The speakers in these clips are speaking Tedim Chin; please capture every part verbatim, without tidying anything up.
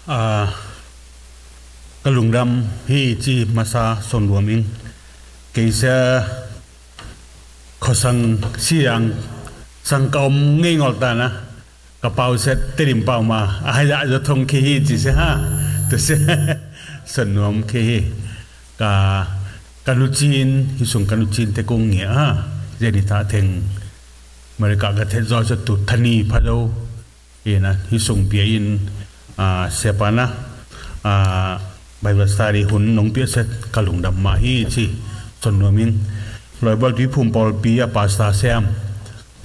A, ka lungdam hi ci masa son nuam ing. Kei sia khuasang siang sang ka om ngei ngol ta na, ka pau sia Tedim pau ma a hai a zo thong khi hi ci sia ha. Tu sia son nuam khi hi. Ka, ka nu cin hi sung ka nu cin te kung ngia ha. Zeni ta theng America ka thet zo sia tu thani pha zo. Ina hi sung bia in, a, siapa na, a, Bible study hun nong pia set ka lungdam ma hi ci son nuam ing. Loibal Tuiphum pawlpi a pastor siam.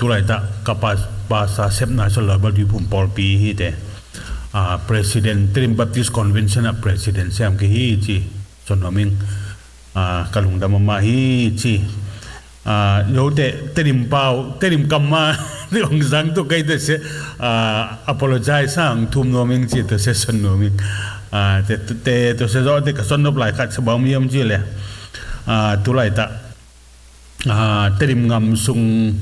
Tulai ta ka pa-, pastor siam na sia Loibal Tuiphum pawlpi hi te. A, president Tedim Baptist Convention a president siam ki hi ci son nuam ing. A, ka lungdam ama hi ci. A, yo te, Tedim pau, Tedim kam ma, ong zang tu kei te sia, a, apologize sang thum nuam ing ci te sia son nuam ing. A, te, te, te sia zo te ka son nop lai khat sia bang miam ci le. A, tulai ta. A, Tedim ngam sung,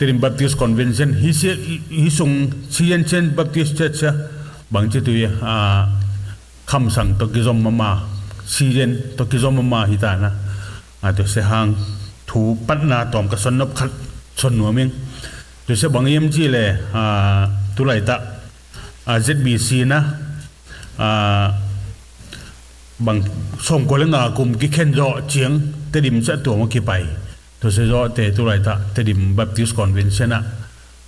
Tedim Baptist Convention, hi sia, hi sung Sian Sian Baptist Church sia, bang ci tu ya, a, Khamsang to kizom mama, Sian to kizom mama hi ta na. A, tu sia hang thu patna tom ka son nop khat son nuam ing. Tu sia bang yem ci le, a, tulai ta, a, Z B C na, a, bang som ko le nga kum ki khen zo ciang, Tedim sia tuam a ki pai. Tu sia zo te tulai ta, Tedim Baptist Convention a,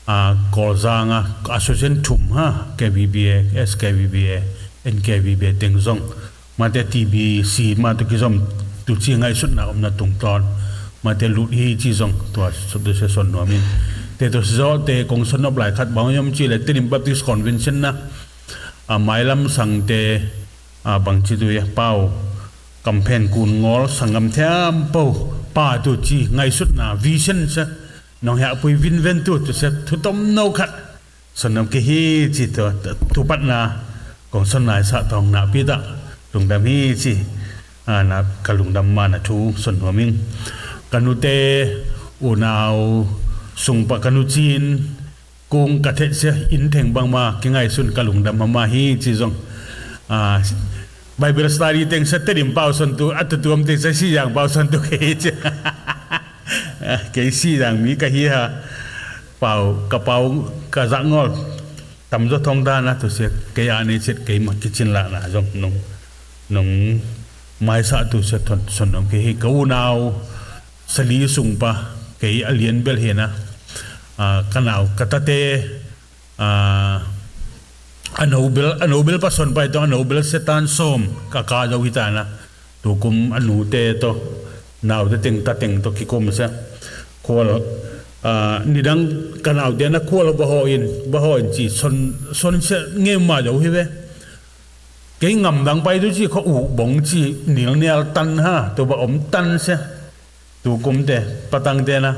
a, Kawlzang a, association thum ha, K B B A, S K B B A, N K B B A teng zong. Ma te T B C ma tu kizom tu ci ngaihsutna omna tungtawn. Ma te lut hi ci zong, tua tu sia son nuam ing. Te tu sia zo te kong son nop lai khat bang yom ci le Tedim Baptist Convention na, a, mailam sang te, a, bang ci tu ya pau, kamphen kun ngol sanggam thiam pau, pa tu ci ngaihsutna, vision sia, nong hia pui vin ven tu, tu sia thu tom no khat. Son nuam ki hi ci tu, tu patna, kong son nai sa tong na pi ta, lungdam hi ci, a, na ka lungdam ma na thu son nuam ing. Ka nu te, u nau, sung pa ka nu cin, kung ka thet sia in theng bang ma, ki ngaihsun ka lungdam ma ma hi ci zong. A, Bible study teng sia Tedim pau son tu, a tu tuam teng sia Siang pau son tu kei ci. A, kei Siang mi ka hi ha. Pau, ka pau, ka zak ngol. Tam zo thong ta na tu sia, kei a nei chet kei ma ki cin la na zong nong, nong mai sa tu sia thon, son nong kei hi ka u nau, Sali sung pa, kei a lian bel hi na. A, ka nau, ka ta te, a, a no bel, a no bel pa son pai to, a no bel sia tan som, ka ka zo hi ta na. Tu kum a nu te to, nau te teng ta teng to ki kum sia. Khual, a, nidang ka nau te na khual ba ho in, ba ho in ci son, son sia nge ma zo hi ve. Kei ngam dang pai tu ci kho u bong ci nil nial tan ha, tu ba om tan sia. Tu kum te, patang te na.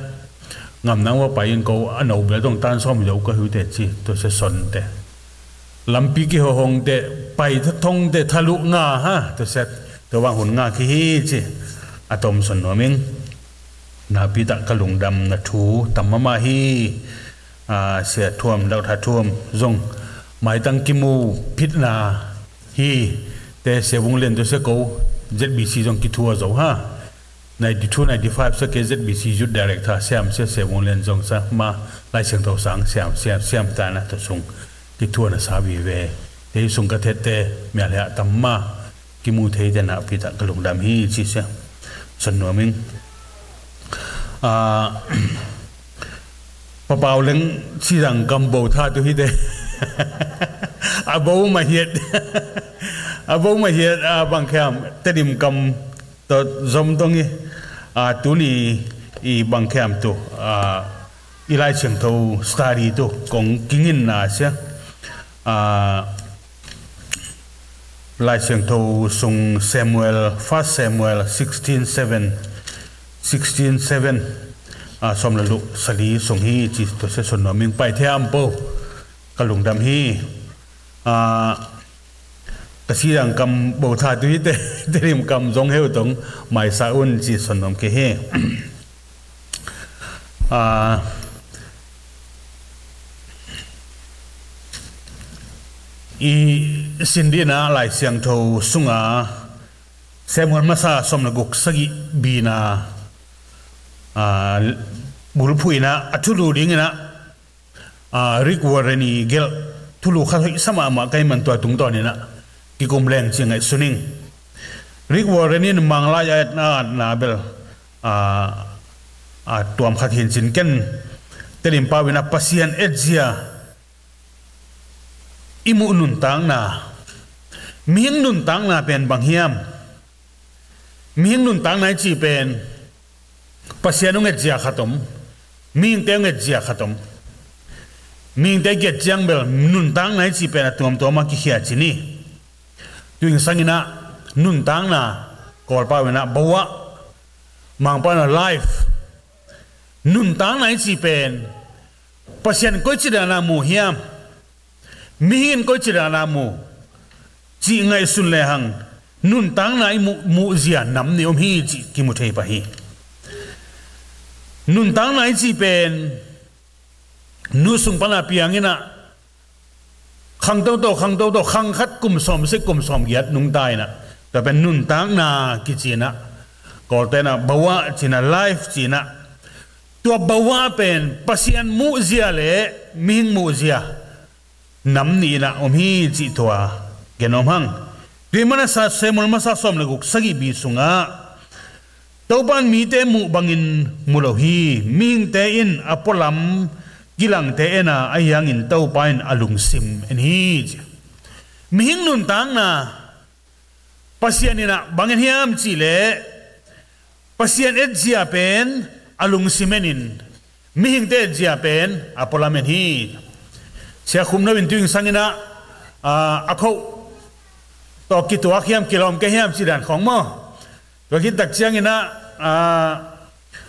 Ngam nang wa pai in ko a no bel tong tan som zo ka hu te ci, tu sia son te. Lampi ki ho hong te, pai tha thong te tha lu nga ha, tu sia, tu bang hun nga ki hi ci. A tom son nuam ing. Na pi ta ka lungdam na thu tam ma ma hi. A, sia thuam, dau tha thuam, zong. Mai tang ki mu, phit na hi. Te sia vung len tu sia ko, Z B C zong ki thua zo ha. Ninety-two, ninety-five sa ke Z B C Youth Director siam sia, sia vung len zong sa ma, Lai Siangtho sang siam, siam, siam ta na to sung. Ki thua na sa vive. Te sung ka thet te, mia leh tam ma, ki mu thei te na pi ta ka lungdam hi ci sia. Son nuam ing. A, papau leng ci zang kam bo tha tu hi te. A bo ma hiat. A bo ma hiat, a bang khiam, Tedim kam to zom tong i, a, tuni i bang khiam tu, a, i Lai Siangtho study tu kong kingin na sia. A, Lai Siangtho sung Samuel, First Samuel sixteen seven, sixteen seven, a, som le lu sali sung hi ci tu sia son nuam ing pai thiam po ka lungdam hi. A, ka si dang kam bo tha tu hi te, Tedim kam zong heu tong mai sa un ci son nuam ke hi. A, i Sin dihna Lai Siangtho sunga Samuel masa sawm le guk sagih bina, aa, bulphuhna a thulu dinginah, aa, Rick Warren i gelh thulu khat hoih sa mahmah ka hih man tua tungtawninah kikum leng ci ngaihsun ing. Rick Warren in Manglai a etna atna bel, aa, aa, tuam khat hincin ken Tedim pau inah Pasian etzia i muh nuntakna, mihing nuntakna pen bang hiam? Mihing nuntakna i cih pen Pasian hong etzia khat om, mihingte hong etzia khat om. Mihingte i ki-et ciang bel nuntakna i cih pen a tuamtuam a kikhia ci ni. Tuing sanginah nuntakna Kawlpau inah bawah, Mangpau inah life. Nuntakna i cih pen Pasian koici dana mu hiam? Mihing in koici dana mu? Cih ngaihsun lehang nuntakna i muh, muhzia nam nih om hi cih kimu thei pah hi. Nuntakna i cih pen nu sung pana pianginah khang toto, khang toto, khang khat kum sawm sik, kum sawm giat nungta inah, tua pen nuntakna kici inah, Kawlte inah bawah ci inah, life ci inah, tua bawah pen Pasian muhzia le mihing muhzia nam nih inah om hi cih tua gen nuam hang. Tua ahih manin Samuel masa sawm le guk sagih bi sungah Topa in mite muh bangin mu lo hi. Mihingte in a pualam kilangte en a, ahi hangin Topa in a lungsim en hi ci. Mihing nuntakna Pasian inah bang en hiam cih leh, Pasian etzia pen a lungsim enin, mihingte etzia pen a pualam en hi. Sia Khum No in tuing sanginah, aa, a khoh tawh kituak hiam, kilawm kei hiam cih dan khawng maw? Tua khit tak cianginah, aa,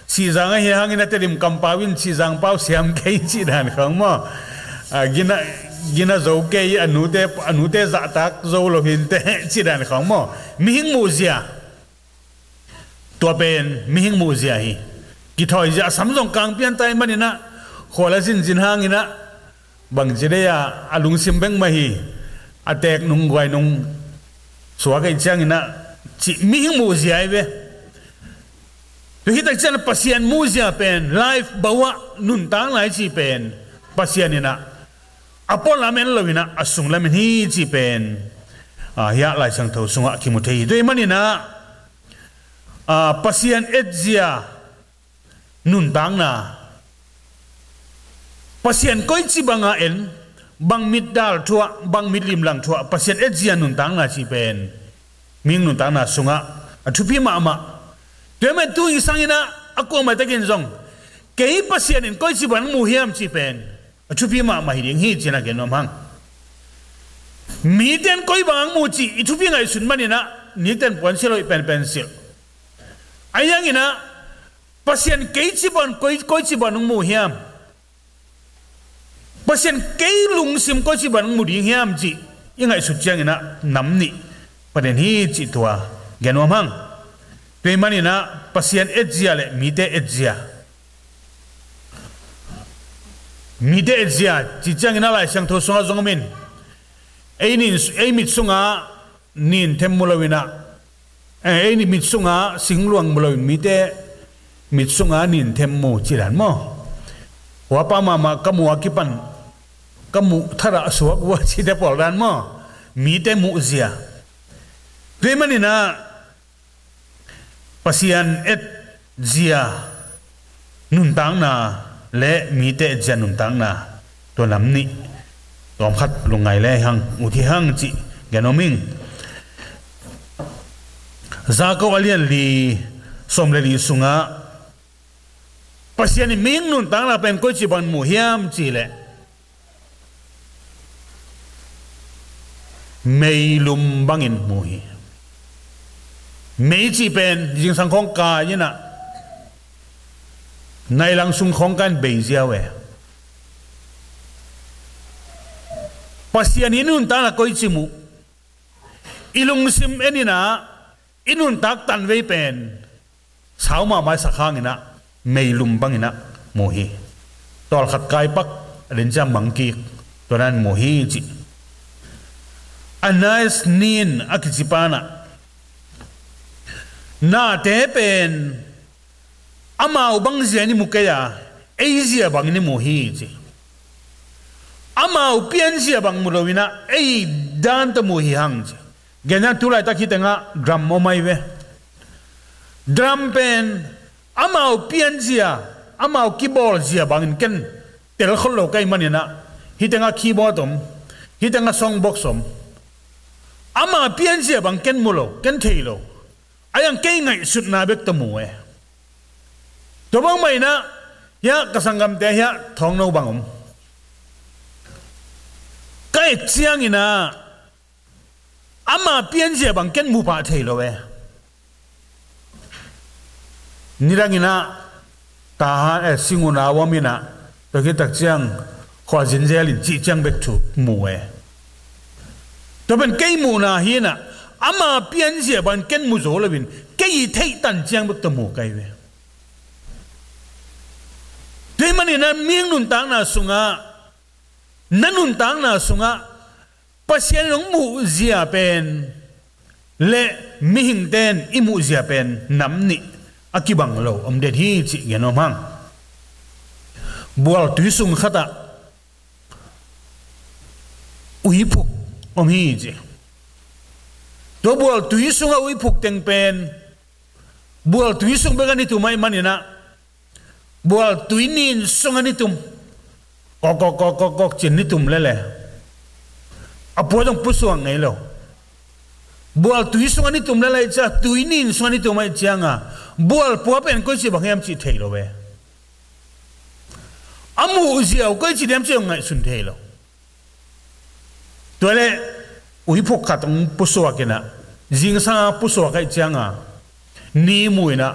Sihzang ahi hangin a Tedim kampau in Sihzang pau siam kei cih dan khawng maw? Aa, gina, gina zo kei, a nute, a nute zahtak zo lo hinteh cih dan khawng maw? Mihing muhzia. Tua pen mihing muhzia hi. Kithawizia a sam zong kang pian ta ahih maninah, khual a zinzin hanginah, bangci dei a, a lungsim bek mah hi, a teek nung guai nung suak ahih cianginah, cih mihing muhzia hi ve. Tua hi tak cianah Pasian muhzia pen life, bawah nuntakna i cih pen Pasian inah a pualam en lo inah a sunglam en hi cih pen, aa, hiah Lai Siangtho sungah kimu thei hi. Tua ahih maninah, aa, Pasian etzia nuntakna, Pasian koici banga en, bang mitdal thuah, bang mitlimlang thuah, Pasian etzia nuntakna cih pen mihing nuntakna sungah a thupi mahmah. Tua ahih manin tu i sanginah a kuamah takin zong, kei Pasian in koici bang mu hiam cih pen a thupi mahmah hi ding hi ci-in a gen nuam hang. Mite in koi bang mu cih i thupi ngaihsun maninah, nite'n puan silh hoih penpen silh. Ahi hanginah Pasian kei ci bang, koi, koici bang mu hiam? Pasian kei lungsim koici bang mu ding hiam cih i ngaihsut cianginah nam nih pan en hi cih tua gen nuam hang. Tua ahih maninah Pasian etzia le mite etzia. Mite etzia cih cianginah Lai Siangtho sungah zong om in, ei nin, ei mit sungah nin them mu lo inah, eh, ei nih mit sungah singluang mu lo in mite mit sungah nin them mu cih dan maw? Huapa mahmah ka muh a kipan ka muh tharah suak uh a cihte pawl dan maw? Mite muhzia. Tua ahih maninah Pasian etzia nuntakna le mite etzia nuntakna, tua nam nih tawmkhat lungngai le hang, ut hi hang cih gen nuam ing. Jakob a lian li sawm le li sungah Pasian in mihing nuntakna pen koici bang mu hiam cih leh meilum bangin mu hi. Mei cih pen zingsang khawng kai inah, nailang sung khawng kai in bei ziau e. Pasian in nuntakna koici mu? I lungsim en inah i nuntak tanvei pen sau mahmah i sak hanginah meilum banginah mu hi. Tawlkhat kaipak a den ciang mangkik, tua dan mu hi cih. Anais nin a kici pa in ah, nate pen amau bang zia in i mu kei a, ei zia bangin i mu hi ci. Amau pianzia bang mu lo in ah, ei dan tawh mu hi hang ci. Gen hiang, tu laitak hih tengah drum om ahi ve. Drum pen amau pianzia, amau kibawlzia bangin ken tel khol lo ka hih manin ah, hih tengah keyboard om, hih tengah songbox om. Ama pianzia bang ken mu lo, ken thei lo. Ahi hang kei ngaihsutna bek tawh mu e. Tua bangmah in ah, hiah ka sanggamte, hiah Thawngno bang om. Ka et ciangin ah, ama pianzia bang ken mu pah thei lo e. Nidangin ah, Tahan, eh, Singun a om in ah, tua khit tak ciang, khualzin zel in cih ciang bek thu mu e. Tua pen kei muhna hi in ah, ama pianzia bang ken mu zo lo in, kei i theih tan ciang bek tawh mu ka hi ve. Tua hih manin ah, mihing nuntakna sungah, na nuntakna sungah, Pasian in hong muhzia pen le mihingte in i muhzia pen nam nih a kibang lo om den hi cih gen nuam hang. Bualtui sung khatah uiphuk om hi ci. Tua bualtui sungah uiphuk teng pen bualtui sung bek a ni tum ahih manin ah, bualtui nin sungah ni tum. Kok, kok, kok, kok, kok, ci-in ni tum lele. A pua zong pusuak ngei lo. Bualtui sungah ni tum lele ahih ciang, tui nin sungah ni tum ahih ciang a, bualpua pen koici bang hiam cih thei lo ve. A muhzia uh koici diam cih hong ngaihsun thei lo. Tua leh uiphuk khat hong pusuak in ah, zingsang a pusuak ahih ciang a, ni mu in ah,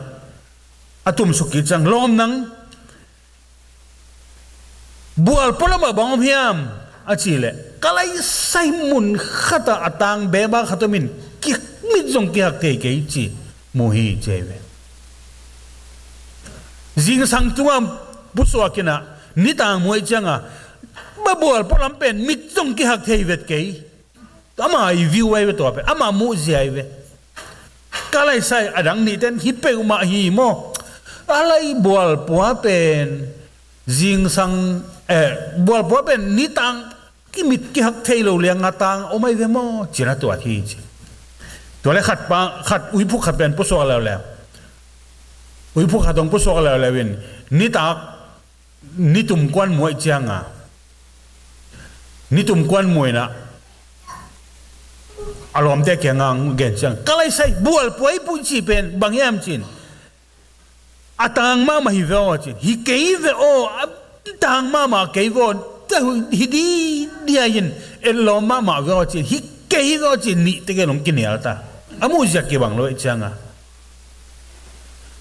a tumsuk kik ciang, lawm nang, bualpua lamah bang om hiam a cih leh, ka laisai mun khatah a tang beba khat om in, ki, mit zong kihak thei kei ci, mu hi ci ahi ve. Zingsang tungah pusuak in ah, nitang mu ahih ciang a, ba bualpua lam pen mit zong kihak thei vet kei. Ama i view ahi ve tua pen, ama muhzia ahi ve. Ka laisai a dang nihte in hi peuhmah hi maw. A lai bualpua pen zingsang, eh, bualpua pen nitang kimit kihak thei lo liang a tang om ahi ve maw, ci-in a tuat hi ci. Tua leh khat pa, khat uiphuk khat pen pusuak leuleu. Uiphuk khat hong pusuak leuleu in, nitak, nitum kuan mu ahih ciang a, nitum kuan mu in ah, a lawmte kiangah hong gen ciang, ka laisai, bualpua i puih cih pen bang hiam ci-in, a tang mahmah hi ve aw ci-in, hi kei ve aw, a tang mahmah kei ve aw, hi di dia in, etlawm mahmah ve aw ci-in, hi kei ve aw ci-in, nih tegel hong kinial ta. A muhzia kibang lo ahih ciang a,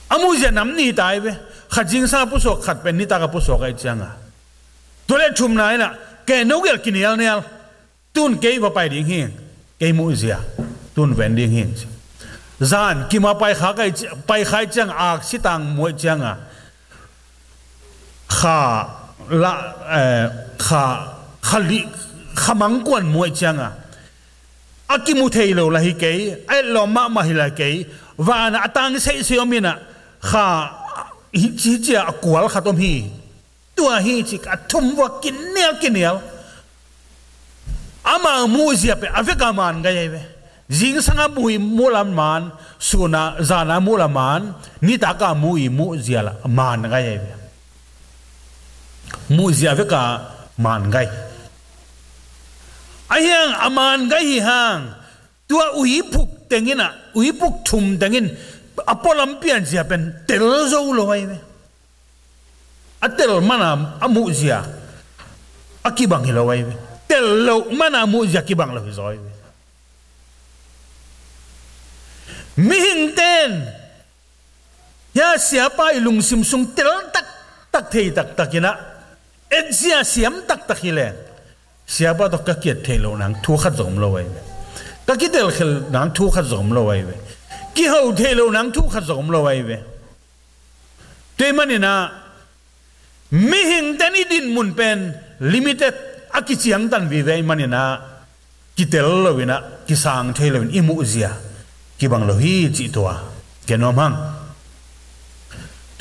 a muhzia nam nih ta ahi ve. Khat zingsang a pusuak, khat pen nitak a pusuak ahih ciang a, tua leh thumna in ah, kei no gel kinialnial. Tun kei va pai ding hi. Kei muhzia, tun ven ding hi. Zan kim a pai kha ahih ci-, pai kha ahih ciang a, aksi tang mu ahih ciang a, kha la, eh, kha, kha li, kha mang kuan mu ahih ciang a, a kimu thei lo lah hi kei, a etlawm mahmah hi lah kei, van ah a tang seisei om in ah, kha hi ci, ci a kual khat om hi. Tua hi ci, a thum vua kinial kinial. Ama muhzia pen a vek a man gai ahi ve. Zingsang a mu i muh lam man, sun a, zan a muh lam man, nitak a mu i muhzia lam man gai ahi ve. Muhzia vek a man gai. Ahi hang a man gai hi hang, tua uiphuk teng in ah, uiphuk thum teng in a pualam pianzia pen tel zo lo ahi ve. A tel man a, a muhzia a kibang hi lo ahi ve. Tel loh man a muhzia kibang lo hi zaw ahi ve. Mihingte in, hia, siapa i lungsim sung tel taktak, thei taktak in ah, etzia siam taktak hi leng, siapa tawh ka ki-et theih loh nang thu khat zong om lo ahi ve. Ka kitel khel nang thu khat zong om lo ahi ve. Kiho theih loh nang thu khat zong om lo ahi ve. Tua ahih manin ah, mihingte in i dinmun pen limited, a kiciangtan vive ahih manin ah, kitel loin ah, kisang thei loin i muhzia kibang lo hi cih tua gen nuam hang.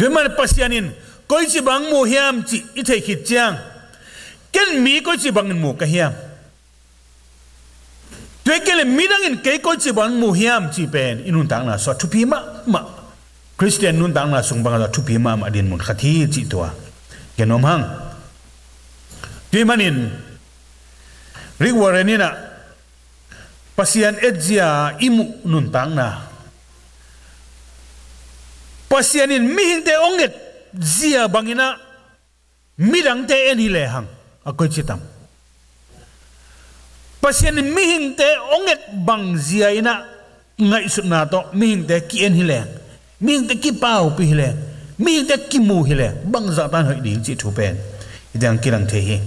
Tua ahih manin Pasian in koici bang mu hiam cih i theih khit ciang, ken mi koici bangin mu ka hiam? Tua hi kei leh midang in kei koici bangin mu hiam cih pen i nuntakna sungah thupi mahmah, Khristian nuntakna sung bangah thupi mahmah dinmun khat hi cih tua gen nuam hang. Tua ahih manin Rick Warren in ah Pasian etzia i muh nuntakna, Pasian in mihingte hong etzia bangin ah midangte en hi lehang, a koici tam. Pasian in mihingte hong et bangzia in ah ngaihsutna tawh mihingte ki-en hi leng, mihingte kipaupih hi leng, mihingte kimu hi leng, bangzah tan hoih ding cih thu pen i teng kilang thei hi.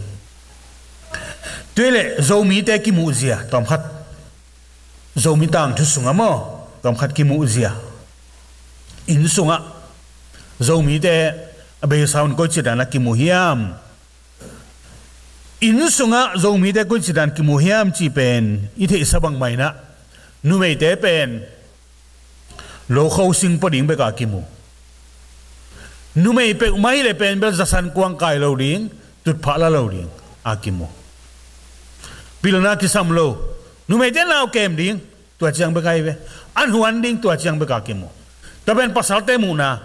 Tua hi leh Zomite kimuhzia tawmkhat, Zomi tangthu sungah maw, tawmkhat kimuhzia. Inn sungah Zomite a beisa un koici dan a kimu hiam? Inn sungah Zomite koici dan kimu hiam cih pen i theihsa bangmah in ah, numeite pen lokho sing pua ding bek a kimu. Numei peuhmah hi leh pen bel zasan kuang kai lo ding, tutphah la lo ding a kimu. Pilna kisam lo. Numeite nau kem ding, tua ciang bek ahi ve. An huan ding, tua ciang bek a kimu. Tua pen pasalte muhna.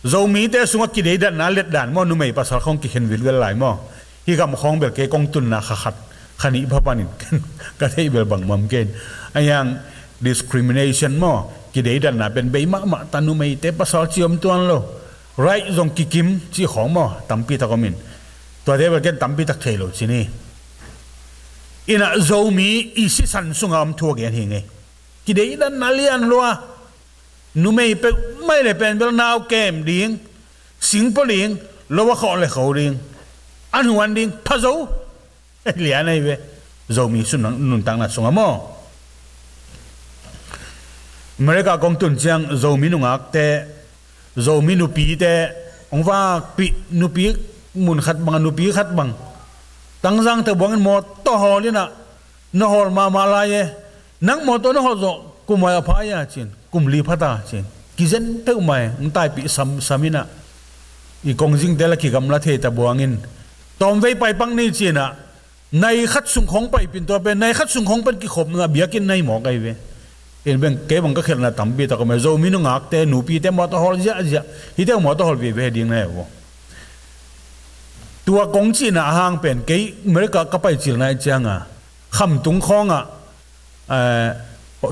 Zomite sungah kideidanna letdan maw, numei pasal khawng kikhen vilvel lai maw. Hih gam khawng bel kei kong tunna kha khat, kha nih pha panin ka theih bel bangmah om kei. A hiang discrimination maw, kideidanna pen bei mahmah ta, numeite pasal ci om tuan lo. Right zong kikim cih khawng maw, tampi tak om in. Tuate bel ken tampi tak thei lo ci ni. In ah Zomi i sisan sungah om thu a gen hi ngei. Kideidanna lian lua. Numei peuhmah hi leh pen bel nau kem ding, sing pua ding, lo a khawh le kho ding, an huan ding, pha zo. Lian ahi ve. Zomi sung nuntakna sungah maw. America kong tun ciang Zomi nungakte, Zomi nupite hong vakpih, nupi mun khat bang, nupi khat bang, Tangzangte buangin mawtaw hawl in ah, na hawl mahmah lai e. Nang mawtaw na hawl zawh kum huai a pha ia ci-in, kum li pha ta ci-in, kizen peuhmah e. Hong taipih samsam in ah, i kongzingte la kigamla thei ta buangin, tawmvei paipak ni ci-in ah, nai khat sung khawng paipih in, tua pen nai khat sung khawng pen kikhopna biakinn nai mawk ahi ve. In beng kei bang ka khelhna tampi tak om e. Zomi nungakte, nupite mawtaw hawl ziahziah. Hihte mawtaw hawl vive ding na hi uh. Tua kong cihna a hang pen kei America ka pai cil nai ciang a, Khamtung khawngah, eh,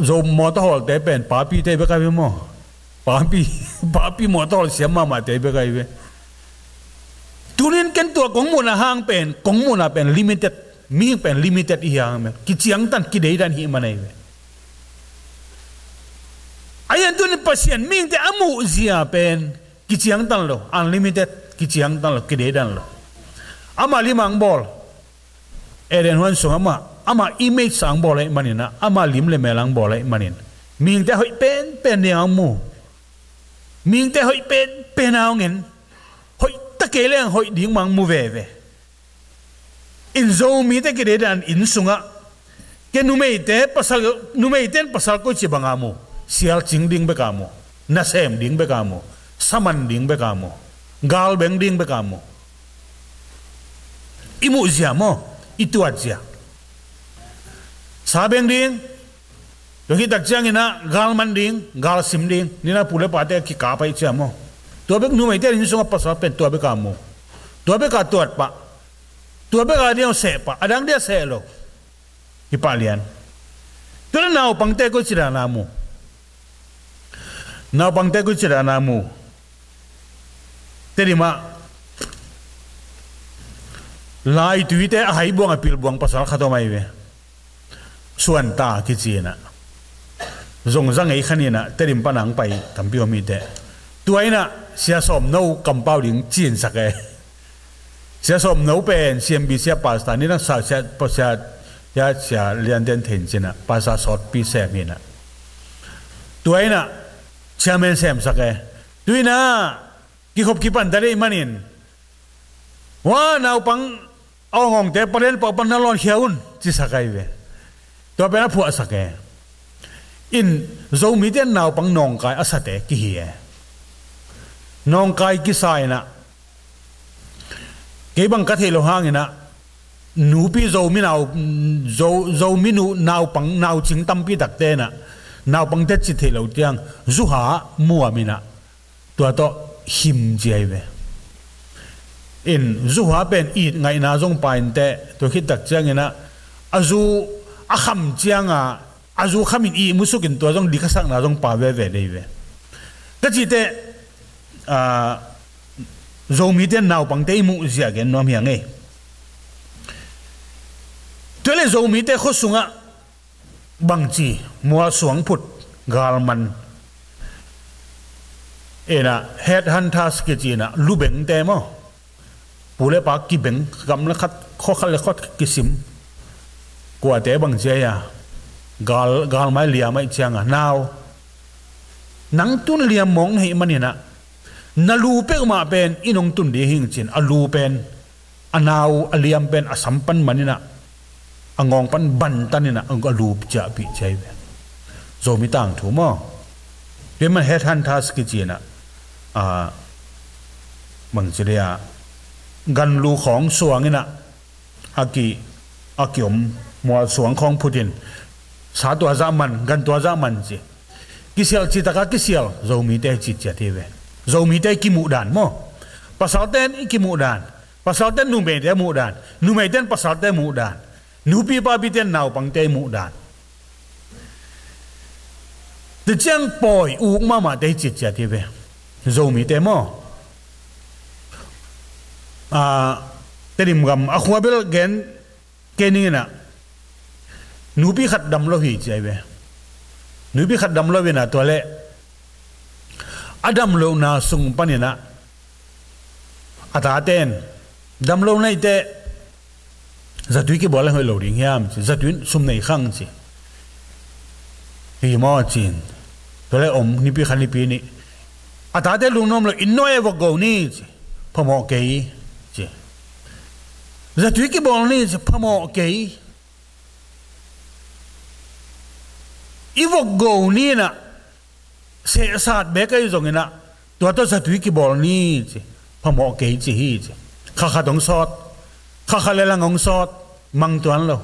Zo mawtaw hawlte pen papite bek ahi ve maw. Papi, papi mawtaw hawl siam mahmahte bek ahi ve. Tunin ken tua kong muhna hang pen, kong muhna pen limited, mihing pen limited i hi hang mel, kiciangtan, kideidan hi man ahi ve. A hian tunin Pasian mihingte a muhzia pen kiciangtan lo, unlimited, kiciangtan lo, kideidan lo. Ama lim ang bawl, Eden huan sung ama, ama image sang bawl ahih manin ah, ama lim le mel ang bawl ahih manin, mihingte hoih penpen ding ang mu. Mihingte hoih penpen ang en. Hoih ta kei leng hoih ding mang mu veve. In Zomite kideidan inn sungah, ke numeite pasal, numeite in pasal koici banga mu. Sialcing ding beka mu. Nasem ding beka mu. Saman ding beka mu. Galbeng ding beka mu. I muhzia maw, i tuatzia. Sabeng ding, tua khit tak ciangin ah galman ding, galsim ding, nina pu le pate kikap ahih ciang maw. Tua bek numeite inn sungah pasal pen tua beka mu. Tua beka tuat pah. Tua beka dia seh pah. A dang dia seh lo. Hi pah lian. Tua le naupangte koici dana mu. Naupangte koici dana mu. Tedim ah laituite a haibuang a pilbuang pasal khat om ahi ve. Suan ta kici in ah. Zong za ngei kha ni in ah, Tedim pan ang pai tampi om hi teh. Tua in ah Sia Sawm No kampau ding cinsak e. Sia Sawm No pen C M B C a pastor ni, nang sa sia, sia, sia, sia Lian Den Thein ci in ah, pastor sawtpi sem hi in ah. Tua in ah chairman semsak e. Tu in ah kikhop kipan ta deih manin, hua naupang a awngawngte palen pawh pan na lawnkhia un, cisak ahi ve. Tua pen a phuahsak e. In Zomite naupang nawngkai a sate kihi e. Nawngkai kisa inah, kei bang ka theih loh hanginah, nupi Zomi nau, Zo, Zomi nu naupang, naucing tampi takte inah naupangte cih theih loh tiang zuha muam inah, tua tawh him ci ahi ve. In zuha pen it ngaihna zong pa inteh, tua khit tak cianginah a zu a kham cianga, a zu khamin ihmu sukin tua zong dik a sakna zong pa veve dei ve. Ka cihte, a, Zomite naupangte i muh zia gen nuam hi a ngei. Tua le Zomite khua sungah bangci, mualsuang phut, galman, inah, headhunters kici inah, lubengte maw, pu le pa kibeng, gamla khat, khua khat le khua khat kisim. Kuate bangci ahi a, gal, galmai liam aih cianga, nau, nang tun liam mawng na hih maninah, na lu peuhmah pen i nong tun dih hing cin, a lu pen, a nau a liam pen a sam pan maninah, a ngawng pan bantaninah a lup ciahpih ci ahi ve. Zomi tangthu maw. Tua man headhunters kici inah, a, bangci le a, ganlu khawng suanginah a ki, a kiom, mualsuang khawng phutin, sa tua zah man, gan tua zah man ci. Kisialh citaka kisialh Zomite ciciat hi ve. Zomite kimuh dan maw. Pasalten i kimuh dan. Pasalten numeite muh dan. Numeiten pasalte muh dan. Nupi papiten naupangte muh dan. Tua ciang pawi uk mahmahte ciciat hi ve. Zomite maw. A, Tedim gam a khua bel gen kei ninginah, nupi khat dam lo hi ci ahi ve. Nupi khat dam lo inah tua le a dam lohna sung paninah a taten, dam lo naite zatui kibawl le hoih lo ding hiam ci, zatui sum nei khang ci. Hi maw cin. Tua le om nipi khat nipi nih, a tate lungnuam lo, inn nuai a vok go ni ci. Phamawh kei ci. Zatui kibawl ni ci, phamawh kei. I vok go ni inah, sehsat bek ahi zonginah, tua tawh zatui kibawl ni ci, phamawh kei ci hi ci. Khakhat hong sawt, khakhat le lang hong sawt, mang tuan lo.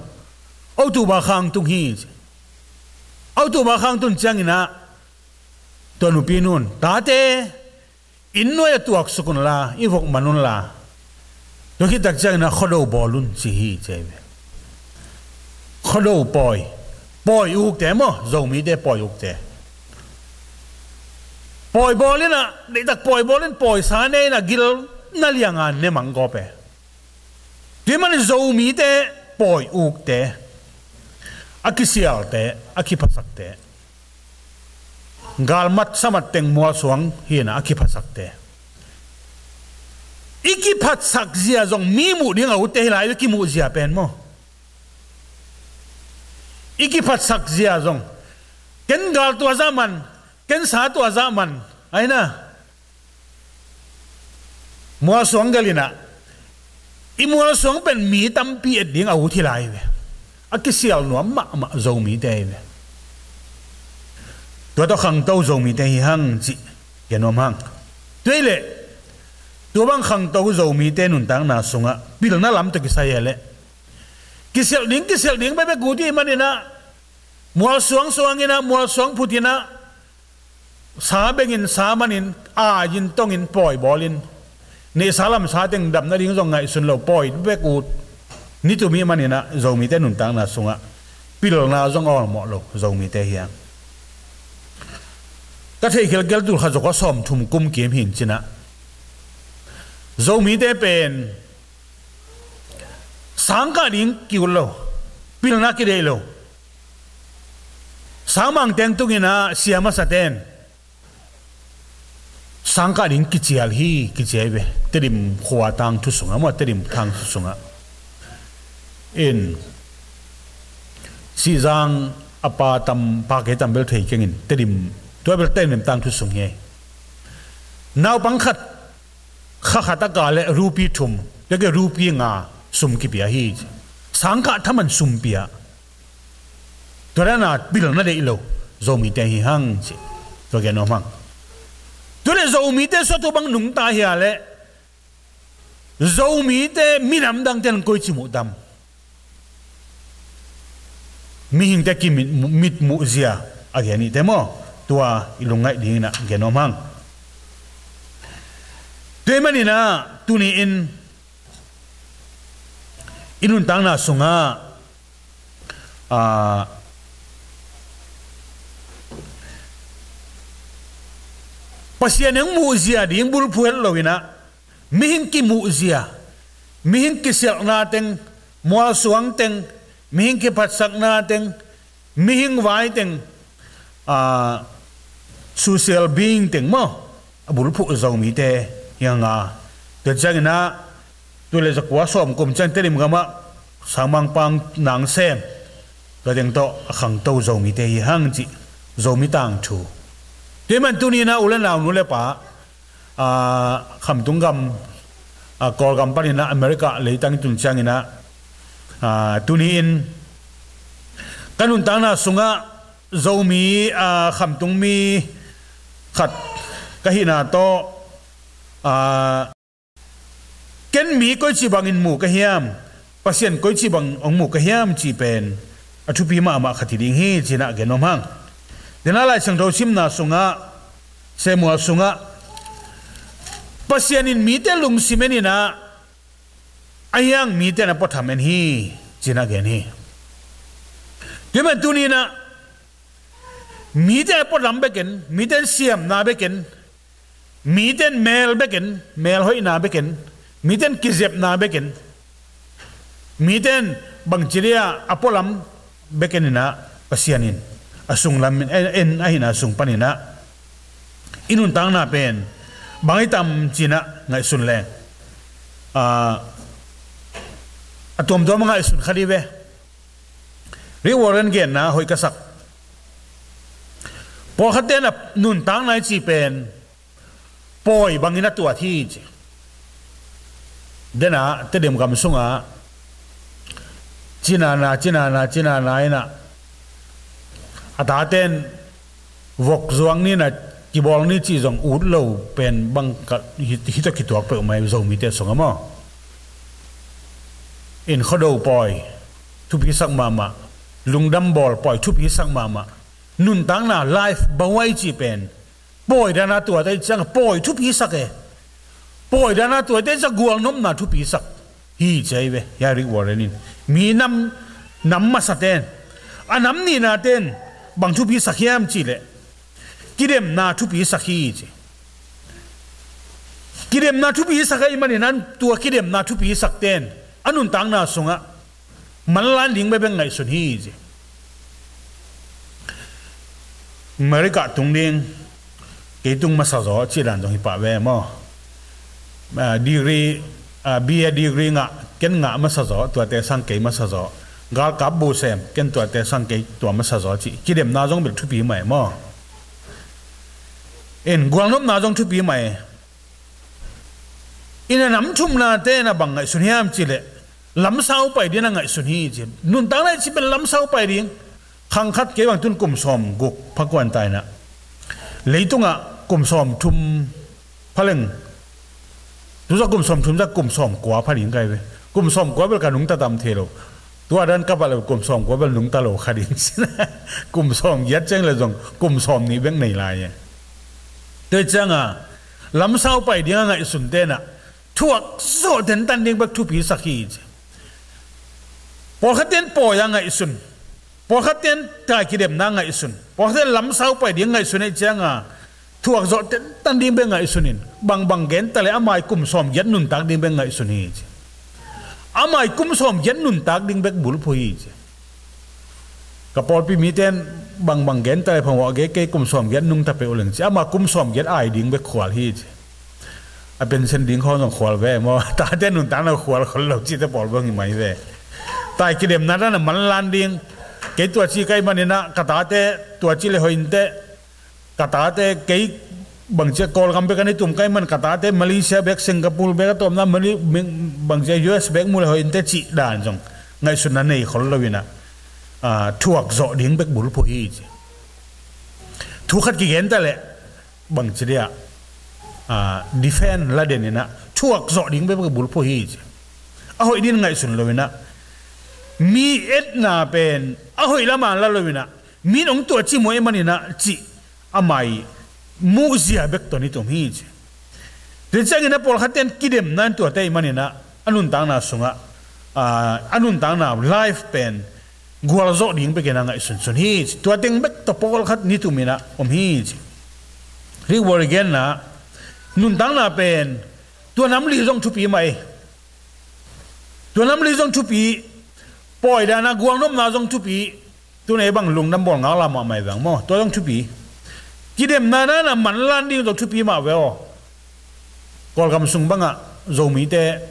October kha hong tung hi ci. October kha hong tun cianginah, tua nupi nun, tate, inn nuai a tuaksuk unla, i vok man unla. Tua khit tak cianginah khuado bawl un ci hi ci ahi ve. Khuado pawi. Pawi ukte maw, Zomite pawi ukte. Pawi bawl inah, deihtak pawi bawl in, pawisa ne inah gil na lianga ne mang gawp e. Tua man Zomite pawi ukte, a kisialte, a kiphatsakte. Galmat samat teng mualsuang hi inah a kiphatsakte. I kiphatsak zia zong mi muh ding a utte hi lai, i kimuh zia pen maw. I kiphatsak zia zong. Ken gal tua zah man, ken sa tua zah man, aina. Mualsuang gal inah, i mualsuang pen mi tampi et ding a ut hi lai ve. A kisial nuam mahmah Zomite ahi ve. Tua tawh khangto Zomite hi hang cih gen nuam hang. Tua hi leh, tua bang khangto Zomite nuntakna sungah pilna lam tawh kisai hi leh, kisialh ding, kisialh ding bekbek ut hi maninah, mualsuang suanginah, mualsuang phutinah, sa bengin, sa manin, ai-in tongin, pawi bawlin, neihsa lamsa teng dam nading zong ngaihsun lo, pawi bek ut. Ni tum hi maninah Zomite nuntakna sungah pilna zong a awlmawh lo Zomite hi hang. Ka theih khelkhel tul khat zawh a sawmthum kum kim hi-in cinah, Zomite pen sangkah ding ki-ut lo, pilna kideih lo. Sangmang teng tunginah sia masaten sangkah ding kicial hi, kicial hi ve. Tedim khua tangthu sungah maw, Tedim tangthu sungah in Sihzang a pa tam, pa kei tam bel thei kengin, Tedim, tua bel Tedim tangthu sung hi. Naupang khat, kha khat a ka le rupi thum, tua ke rupi nga, sum kipia hi ci. Sangkah thaman sum pia. Tua dan a pilna deih lo Zomite hi hang ci. Tua gen nuam hang. Tua le Zomite sua tua bang nungta hi a le Zomite minam dangte in koi ci muh tam. Mihingte kimitmuh zia a gen nihte maw? Tua i lungngaih dingin a gen nuam hang. Tua ahih manin a tuni-in i nuntakna sungah, a, Pasian hong muhzia ding bulphuh het lo-in a, mihing kimuhzia, mihing kisialhna teng, mualsuang teng, mihing kiphatsakna teng, mihing vai teng, a, social being teng maw, a bulphuh Zomite hi hang a. Tua ciangin a, tua le zakua sawm kum ciang Tedim gamah sangmangpang nang sem, tua teng tawh a khangto Zomite hi hang cih Zomi tangthu. Tua ahih man tuni-in a u le nau, nu le pa, a, khamtung gam, a, Kawlgam panin a America leitang i tun ciangin a, a, tuni-in ka nuntakna sungah Zomi, a, khamtung mi khat ka hihna tawh, a, ken mi koici bangin mu ka hiam, Pasian koici bang hong mu ka hiam cih pen a thupi mahmah khat hi ding hi ci-in a gen nuam hang. Tua ahih leh Lai Siangtho simna sungah, Samuel sungah, Pasian in mite lungsim en in a, ahi hang mite in a puatham en hi ci-in a gen hi. Tua ahih man tuni-in a, mite in a puatham bek en, mite in siamna bek en, mite in mel bek en, melhoihna bek en, mite in kizepna bek en, mite in bangci dia a pualam bek en in a, Pasian in a sunglam en, en, en ahihna sung panin a, i nuntakna pen bang hi tam ci-in a ngaihsun leng, a, a tuamtuam a ngaihsun kha dih ve. Rick Warren genna hoih ka sak. Pawlkhatte in a nuntakna i cih pen pawi bangin a tuat hi ci. Tua ahih leh Tedim gam sungah cinana, cinana, cinana in a, a tate in vok zuang ni in a, kibawl ni cih zong ut lo pen bang ka, hi, hi tawh kituak peuhmah hi Zomite sungah maw. In khuado pawi thupisak mahmah, lungdam bawl pawi thupisak mahmah. Nuntakna, life, bahuai cih pen pawi dan a tuat ahih ciang pawi thupisak e. Pawi dan a tuat ahih ciang gualnopna thupisak hi ci ahi ve, hiah Rick Warren in. Mi nam, nam masate in, a nam nihnate in bang thupisak hiam cih leh kidemna thupisak hi ci. Kidemna thupisak ahih manin a, tua kidemna thupisakte in a nuntakna sungah manlang ding bekbek ngaihsun hi ci. America tung ding, kei tung masa zaw cih dan zong hi pah ve maw. Ah, degree, ah, B A degree ngah, ken ngah masa zaw, tuate sang kei masa zaw. Galkap bu sem, ken tuate sang kei tua masa zaw cih kidemna zong bel thupi mah e maw. In gualnopna zong thupi mah e. In a nam thumnate in a bang ngaihsun hiam cih leh lamsau pai ding a ngaihsun hi ci. Nuntakna i cih pen lamsau pai ding. Khang khat kei bang tun kum sawm guk pha kuan ta in a, leitungah kum sawm thum pha leng, tu zah kum sawm thum zah kum sawm kua pha ding ka hi ve. Kum sawm kua bel ka nungta tam thei lo. Tua dan ka pha leh kum sawm kua bel nungta lo kha ding ci. Kum sawm giat ciang leh zong kum sawm nih bek nei lai e. Tua ciang a lamsau pai ding a ngaihsunte in a thuak zawh tentan ding bek thupisak hi ci. Pawlkhatte in pawi a ngaihsun, pawlkhatte in tai kidemna ngaihsun, pawlkhatte in lamsau pai ding ngaihsun ahih ciang a thuak zawh tentan ding bek ngaihsun in, bangbang gen ta leh a mai kum sawm giat nuntak ding bek ngaihsun hi ci. A mai kum sawm giat nuntak ding bek bulphuh hi ci. Ka pawlpi mite in bangbang gen ta leh phamawh gen, kei kum sawm giat nungta peuh leng ci. Ama kum sawm giat ai ding bek khual hi ci. A pension ding khawng zong khual ve maw. Tate nuntakna khual khol lo cihte pawl bang hi mai ve. Tai kidemna dan a manlang ding. Kei tua ci ka hih manin a ka tate tua ci leh hoih inteh. Ka tate kei bangcia Kawlgam bek a ni tum ka hih man ka tate Malaysia bek, Singapore bek a tawpna, Mali-, bangcia U S bek mu le hoih inteh cih dan zong ngaihsutna nei khol lo in ah, ah, thuak zawh ding bek bulphuh hi ci. Thu khat kigen ta leh bangci dia, ah, defend la den in ah thuak zawh ding bek bulphuh hi ci. A hoih din ngaihsun lo in ah, mi etna pen a hoih lam a la lo in ah, mi in hong tuah cih muh ahih manin ah cih a mai muhzia bek tawh ni tum hi ci. Tua ciangin ah pawlkhat ten kidemna in tuate ahih manin ah a nuntakna sungah, ah, a nuntakna life pen gualzawh ding bek in ah ngaihsunsun hi ci. Tua teng bek tawh pawlkhat ni tum in ah om hi ci. Rick Warren genna, nuntakna pen tua nam li zong thupi mah ei. Tua nam li zong thupi, pawi dan a gualnopna zong thupi, tun ei bang lungdam bawl ngak la mahmah ei vang maw, tua zong thupi. Kidemna dan a manlan ding zong thupi mah ve aw. Kawlgam sung bangah Zomite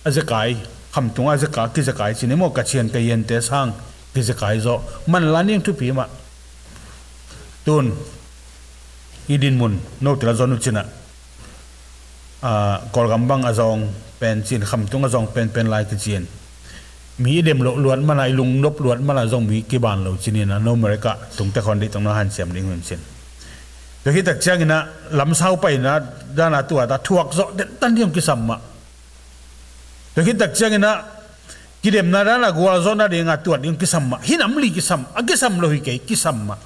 a zekai, khamtung a zeka, kizekai ci ni maw, ka cian ka yente sang kizekai zawh, manlan ding thupi mah. Tun i dinmun note la zon uh cin ah, ah, Kawlgam bang a zawng pen cin, khamtung a zawng penpen lai kicin, mi i dem loh luat man a, i lungnop luat man a zong mi kiban lo cin in ah, no America tungte khawng deih tawh na hanciam ding hun cin. Tua khit tak ciangin ah lamsau paina dan a tuat a thuak zawh dentan ding hong kisam mah. Tua khit tak ciangin ah kidemna dan a gualzawhna ding a tuat ding kisam mah. Hih nam li kisam, a kisam lo hi kei, kisam mah.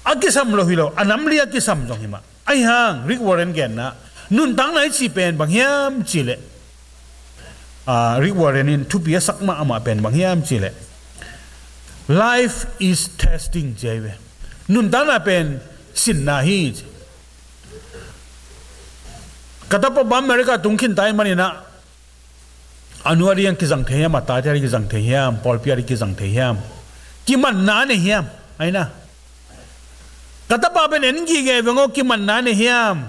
A kisam lo hi lo, a nam li a kisam zong hi mah. Ahi hang Rick Warren genna, nuntakna i cih pen bang hiam cih leh, ah, Rick Warren in thupi a sak mah amah pen bang hiam cih leh, life is testing ci ahi ve. Nuntakna pen sinna hi ci. Ka tapa bang America tung khin ta ahih manin ah, a nu a ding kizang thei hiam, a tate a ding kizang thei hiam, pawlpi a ding kizang thei hiam, kimanna nei hiam, ahi na. Ka tapa pen en gige veng aw, kimanna nei hiam,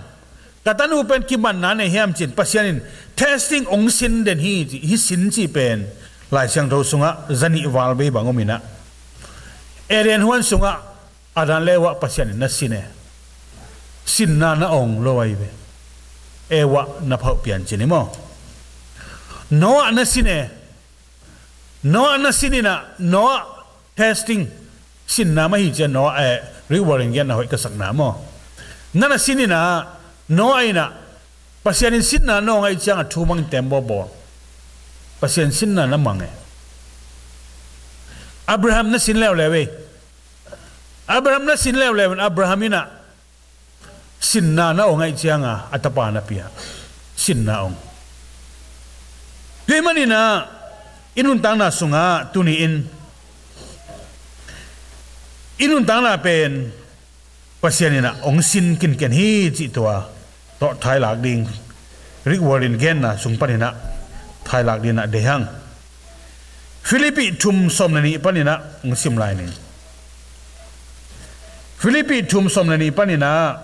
ka tanu pen kimanna nei hiam cin Pasian in testing hong sin den hi ci. Hih sin cih pen Lai Siangtho sungah zanih val bei bang om in ah, Eden huan sungah Adam le Eva Pasian in na sin e. Sinna na ong lo ahi ve. Eva na phauh pian cin hi maw. Noah na sin e. Noah na sin in ah, Noah testing. Sinna mah hi ciang Noah, eh, Rick Warren genna hoih ka sakna maw. Na na sin in ah, Noah in ah, Pasian in sinna na ong ahih ciang a thu mang in tem bawlbawl. Pasian sinna na mang e. Abraham na sin leuleu e. Abraham na sin leuleu in Abraham in ah sinna na ong ahih ciang a, a tapa na pia. Sinna ong. Tua ahih manin ah i nuntakna sungah tuni in i nuntakna pen Pasian in ah ong sin kinken hi cih tua tawh thailak ding, Rick Warren genna sung panin ah thailak ding ah deih hang. Philippi thum sawm le nih panin ah ong sim lai ning. Philippi thum sawm le nih panin ah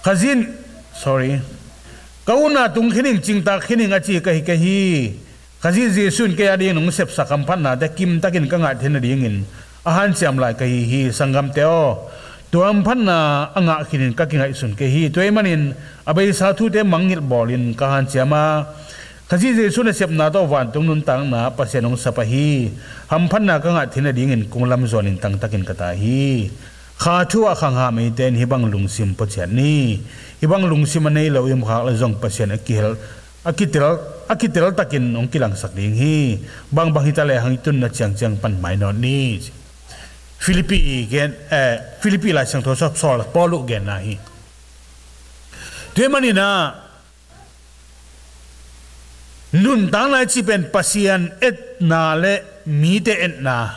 Khazih in, sorry, ka utna tung khin ing, cingtak khin ing a ci ka hi, ka hi. Khazih Jesuh in kei a dingin hong sepsak hamphatnate kimtakin ka ngah theihna dingin a hanciam lai ka hi hi. Sanggamte aw, tua hamphatna a ngah khinin ka kingaihsun kei hi. Tua ahih manin a beisa thute mangngilh bawlin ka hanciam a, Khazih Jesuh nasepna tawh vantung nuntakna Pasian hong sap ahi hamphatna ka ngah theihna dingin kong lamzuanin tangtakin ka tai hi. Kha thu ah khangham eite in hih bang lungsim pua ciat ni. Hih bang lungsim a nei lo i om khak leh zong Pasian a kihel, a kitel, a kitel takin hong kilangsak ding hi. Bangbang hi ta lehang i tunna ciangciang pan mainawt ni. Philippi gen, eh, Philippi Lai Siangtho sap Saul Paul uh genna hi. Tua ahih manin ah nuntakna i cih pen Pasian etna le mite etna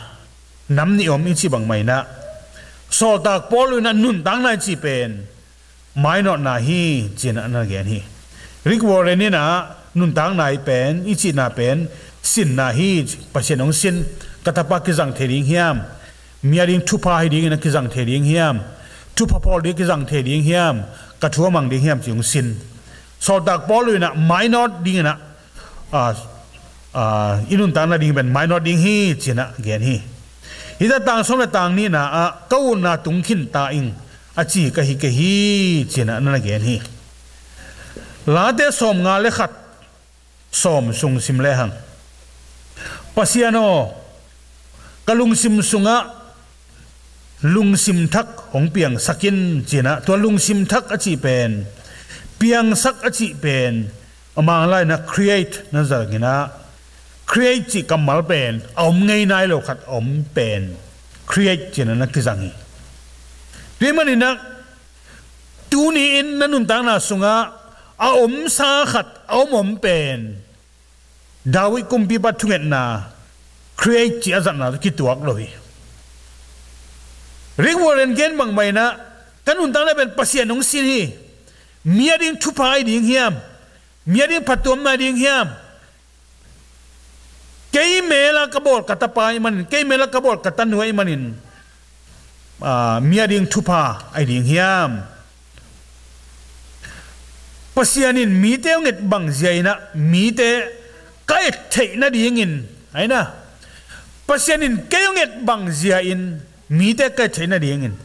nam nih om i cih bangmah in ah, sawltak Paul in ah nuntakna i cih pen mainawtna hi ci-in ah na gen hi. Rick Warren in ah nuntakna i pen, i cihna pen sinna hi, Pasian hong sin, ka tapa kizang thei ding hiam, mi a ding thupha hi dingin a kizang thei ding hiam, thupha pawl ding kizang thei ding hiam, ka thu a mang ding hiam ci hong sin. Sawltak Paul in ah mainawt dingin ah, ah, ah, i nuntakna ding pen mainawt ding hi ci-in ah gen hi. Hih tang sawm le tang nihna ah ka utna tung khin ta ing, a ci ka hi kei hi, ci-in ah na gen hi. Late sawmnga le khat sawm sung sim lehang, Pasian aw, ka lungsim sungah lungsim thak hong piangsak in, ci-in ah, tua lungsim thak a cih pen, piangsak a cih pen, a Mangkam lai-in ah create na zang in ah, create cih kammal pen a om ngei nai lo khat a om pen, create ci-in ah na kizang hi. Tua ahih manin ah, tuni-in na nuntakna sungah a omsa khat a om om pen, David kumpipa thungetna create cih a zatna kituak lo hi. Rick Warren gen bangmah in ah, ka nuntakna pen Pasian hong sin hi. Mi a ding thupha ahi ding hiam? Mi a ding phattuamna ahi ding hiam? Kei mel a ka bawl ka tapa ahih manin, kei mel a ka bawl ka tanu ahih manin, aa, mi a ding thupha ahi ding hiam? Pasian in mite hong et bang zia-in ah mite ka et theih nadingin, ahi na. Pasian in kei hong et bang zia-in mite ka et theih nadingin,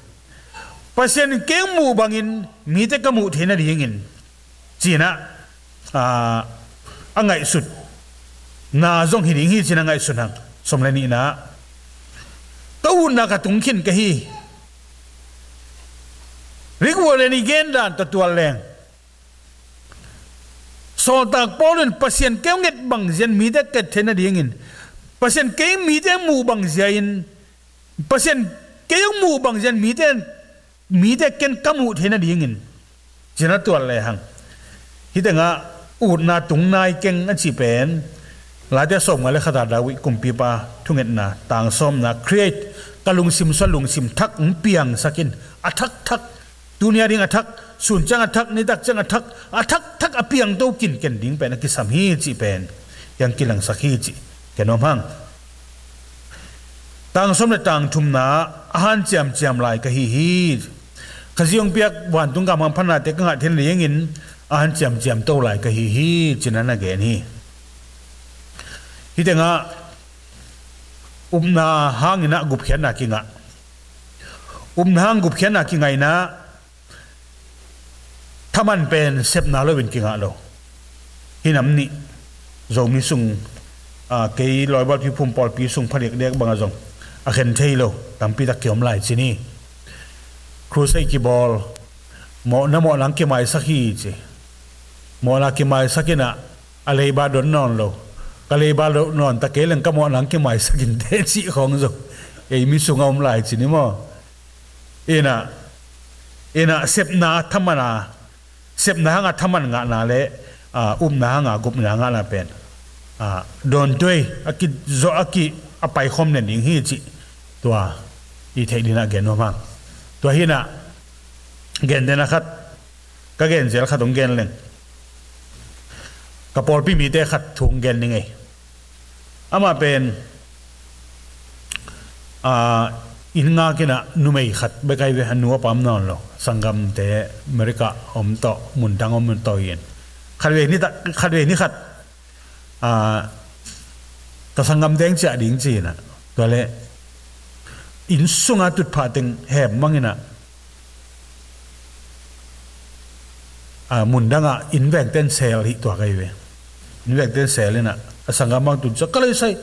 Pasian in kei hong muh bangin mite ka muh theih nadingin, ci-in ah, aa, a ngaihsutna zong hi ding hi, ci-in a ngaihsut hang. Sawm le nihna, ka utna ka tung khin ka hi. Rick Warren i gen dan tawh tual leng, sawltak Paul in Pasian kei hong et bang zia-in mite ka et theih nadingin, Pasian kei mite muh bang zia-in, Pasian kei hong muh bang zia-in mite, mite ken ka muh theih nadingin, ci-in a tual lehang, hih tengah utna tung nai keng a cih pen, Late sawmnga le khat a David kumpipa thungetna, tang sawmna, create, ka lungsim sungah lungsim thak hong piangsak in, a thakthak, tuni a ding a thak, sun ciang a thak, nitak ciang a thak, a thakthak a piangto kinken ding pen a kisam hi cih pen, hong kilangsak hi cih ka nuam hang. Tang sawm le tang thumna, a hanciamciam lai ka hi hi. Khazih hong piak vantung gam hamphatnate ka ngah theih nadingin a hanciamciamto lai ka hi hi, ci-in a na gen hi. Hih tengah upna hangin ah gupkhiatna kingah. Upna hang gupkhiatna kingah in ah, thaman pen sepna loin kingah lo. Hih nam nih Zomi sung, aa, kei Loibawlpi Phum Pawlpi sung phadiakdiak bangah zong a khen thei lo tampi tak kiom lai ci ni. Crusade kibawl, mawhna mawhna hong kimaisak hi ci. Mawhna kimaisak in ah, a leiba don nawn lo. Ka leiba don nawn ta kei leng ka mawhna hong kimaisak inteh cih khawng zong ei mi sungah om lai ci ni maw. In ah, in ah sepna thaman a, sepna hanga thaman ngahna le, aa, upna hanga gupna ngahna pen, aa, dawntuai a kizawh a ki a paikhawm nen ding hi cih tua i theih dingin a gen nuam hang. Tua hi-in ah, gentehna khat, ka gen zel khat hong gen leng, ka pawlpi mite khat thu hong gen ning ei. Amah pen, aa, inn ngak in ah numei khat bek ahi ve, a nu a pa om nawn lo, sanggamte America om tawh, mun dang om tawh hi-in, khatvei ni ta, khatvei ni khat, aa, ka sanggamte hong ciah ding ci-in ah, tua leh inn sunga tutphah teng hemang in ah, aa, mun dangah inn vengte in sel hi tuak ahi ve. Inn vengte in sel in ah, a sanggam bang tun ciang, ka lei sai,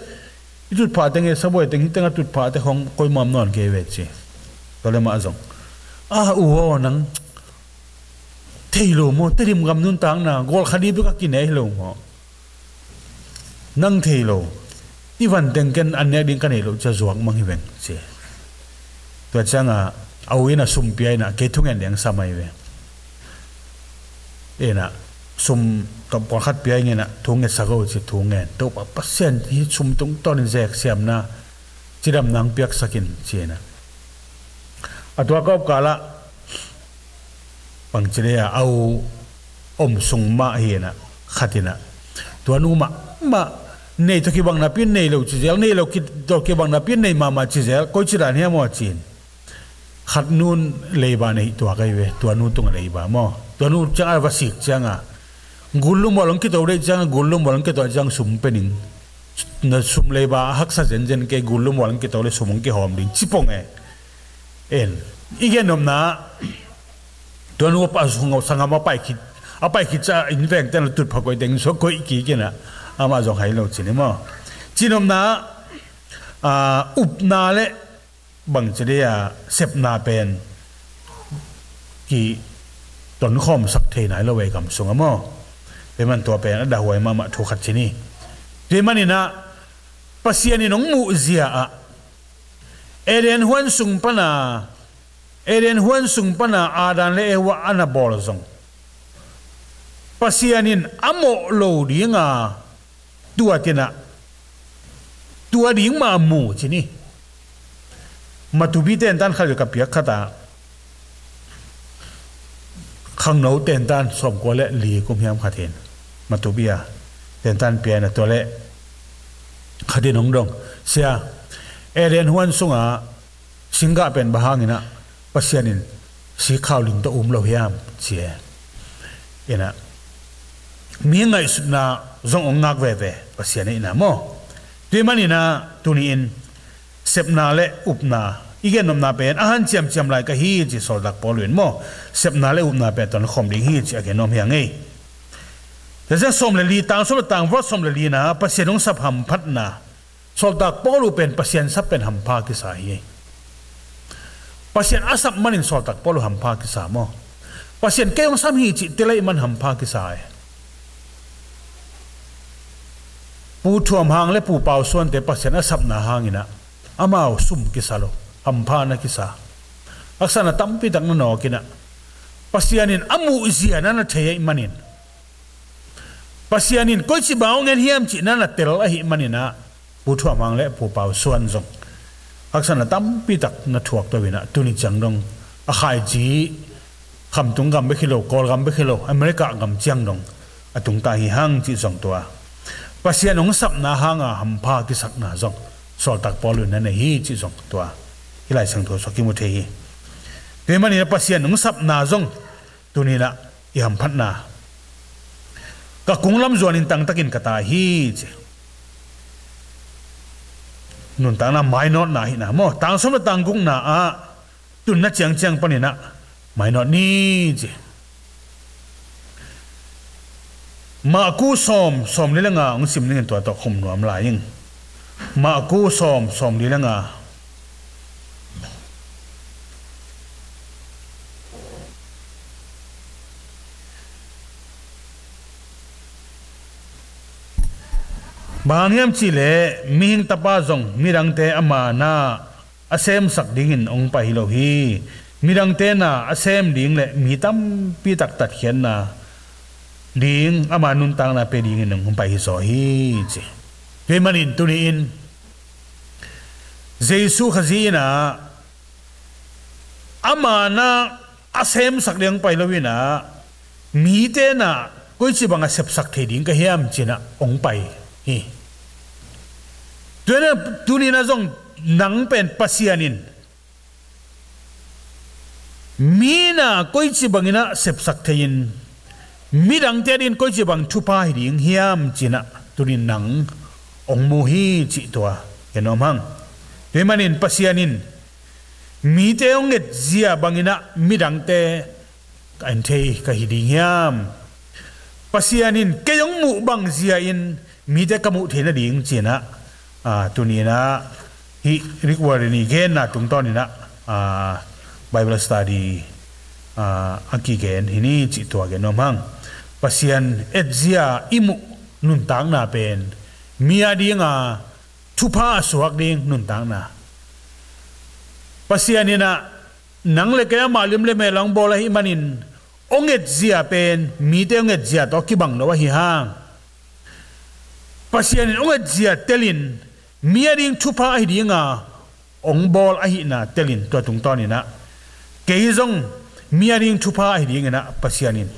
i tutphah teng e, sabuai teng, hih tengah tutphahte khawng koimah om nawn kei ve ci. Tua leh amah zong, a, u aw, nang thei lo maw, Tedim gam nuntakna, gawlkha dih bek a kinei lo maw? Nang thei lo, i van teng ken an nek ding ka nei loh ci-a zuak mang hi veng ci. Tua ciangah a u in ah sum pia in ah, kei thungen ding sam ahi ve. In ah sum tawh pawlkhat pia in ah, thu ngetsak o ci, thu ngen. Topa Pasian, hih sum tungtawnin zeksiamna, cidamna hong piaksak in ci-in ah. A tua ka op kalah bangci lei a, a u om sung mah hi-in ah, khat in ah, tua nu mahmah, nei tawh kibang napi-in nei lo ci zel, nei lo ki-, tawh kibang napi-in nei mahmah ci zel, koici dan hiam aw ci-in. Khat nu in leiba nei tuak ahi ve, tua nu tungah leiba maw. Tua nu ciang a va sik ciangah, gul lumual hong kito deih ciangah, gul lumual hong kito ciang sum pe ning. Na sum leiba a haksa zenzen kei, gul lumual hong kito leh sum hong kihawm ding ci pong e. En, i gen nopna, Tua nu a pa sung, sanggam a pai khit, a pai khit ciang inn vengte na tut pha koih teng sua koih kik in ah, amah zong hai lo ci ni maw. Cinopna, ah, upna le bangci dei a sepna pen kitonkhawmsak thei nai lo ei gam sungah maw. Tua man tua pen a dahhuai mahmah thu khat ci ni. Tua manin ah Pasian in hong muhzia ah Eden huan sung pana, Eden huan sung pana Adam le Eva a na bawl zong Pasian in a mawh lo dinga tua tinah tua ding mah mu ci ni. Matupi tentan khat ka piak khat ah, khangno tentan sawmkua le li kum hiam khat hin, Matupi a tentan piak in ah tua le khat in hong dong, "Sia, Eden huan sungah singgah pen bang hangin ah Pasian in sikkhau ling tawh um lo hiam?" ci e. In ah mi ngaihsutna zong hong ngak veve Pasian in ah maw. Tua manin ah tuni-in sepna le upna i gennopna pen a hanciamciam lai ka hi ci Sawltak Paul in maw. Sepna le upna pen tonkhawm ding hi ci a gennom hi a ngei. Tua ciang sawm le li, tang sawm le tang, verse sawm le li na, Pasian hong sap hamphatna. Sawltak Paul uh pen Pasian sap pen hampha kisa hi. Pasian a sap manin Sawltak Paul uh hampha kisa maw. Pasian kei hong sam hi cih tel ahih man hampha kisa e. Pu Thuam Hang le Pu Pau Suante Pasian a sapna hangin ah amau sum kisa lo, hampha na kisa. Haksatna tampi tak na nawk in ah Pasian in a muhzia na na thei ahih manin, Pasian in koici bang hong en hiam cih na na tel ahih manin ah Pu Thuam Hang le Pu Pau Suan zong haksatna tampi tak na thuak to in ah tuni ciang dong a khaici Khamtung gam bek hi lo, Kawlgam bek hi lo, America gam ciang dong a tungta hi hang cih zong tua. Pasian hong sapna hanga hampha kisakna zong Sawltak Paul in na nei hi cih zong tua. Hih Lai Siangtho sung kimu thei hi. Tua manin ah Pasian hong sapna zong tuni-in ah i hamphatna. Ka kung lam zuanin tangtakin ka tai hi ci. Nuntakna mainawtna ahihna maw. Tang sawm le tang gukna ah tunna ciangciang panin ah mainawt ni ci. Marku sawm, sawmli le nga hong sim ning in tua tawh khum nuam lai ing. Marku sawm, sawmli le nga. Bang hang hiam cihleh mihing tapa zong midangte ama na a semsak dingin hong pai hi lo hi. Midangte na a sem ding le mi tampi tak tatkhiatna ding ama nuntakna pia dingin hong pai hi zaw hi ci. Tua ahih manin tuni-in Jesu Khazih in ah ama na a semsak ding hong pai lo in ah mite na koici bang a sepsak thei ding ka hiam ci-in ah hong pai hi. Tua ahih manin tuni-in ah zong nang pen Pasian in mi na koici bangin ah sepsak thei-in midangte adingin koici bang thupha hi ding hiam ci-in ah tuni-in nang hong mu hi cih tua gen nuam hang. Tua ahih manin Pasian in mite hong etzia bangin ah midangte ka en thei ka hi ding hiam? Pasian in kei hong muh bangzia in mite ka muh theih nading ci-in ah, ah, tuni-in ah hih Rick Warren i genna tungtawnin ah, ah, Bible study, ah, a kigen hi ni cih tua gen nuam hang. Pasian etzia i muh nuntakna pen mi adinga thupha a suak ding nuntakna. Pasian in ah nang le kei amah lim le mel a hong bawl ahih manin hong etzia pen mite hong etzia tawh kibang lo ahi hang. Pasian in hong etzia telin mi ading thupha ahi dinga hong bawl ahihna telin tua tungtawnin ah kei zong mi ading thupha ahi dingin ah Pasian in,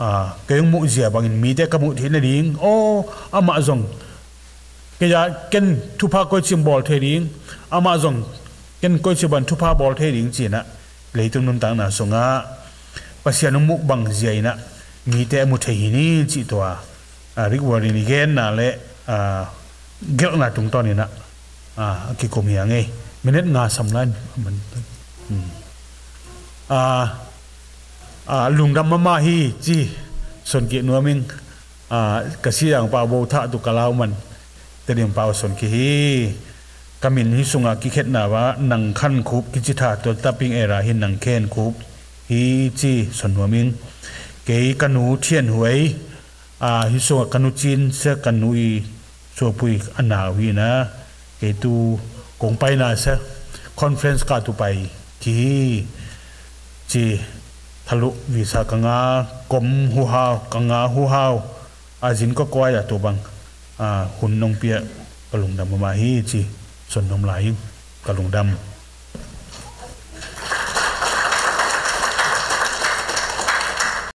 ah, kei hong muhzia bangin mite ka muh theih nading, aw, amah zong kei a ken thupha koici bawl thei ding, amah zong ken koici bang thupha bawl thei ding ci-in ah leitung nuntakna sungah Pasian hong muh bangzia in ah mite a mu thei hi ni cih tua, ah, Rick Warren i genna le, ah, gelhna tungtawnin ah, ah, a kikum hi a ngei. Minute nga sam lai. Hmm. Ah, Lungdam mahmah hi ci. Son kik nuam ing. Ka siangpa bo thah tu ka lau man Tedim pau son kik hi. Ka min hi sungah kikhetna va nang khan khup kici tha tua taping era hi nang khen khup hi ci. Son nuam ing. Kei ka nu thian huai hi sungah ka nu cin sia ka nu i suapui a nau hi na. Kei tu kong paina sia conference ka tu pai ki hi ci. Thaluh visa ka nga kom huhau ka nga huhau a zin ka kuai a tu bang hun nong pia ka lungdam mama hi ci. Son nom lai ka lungdam.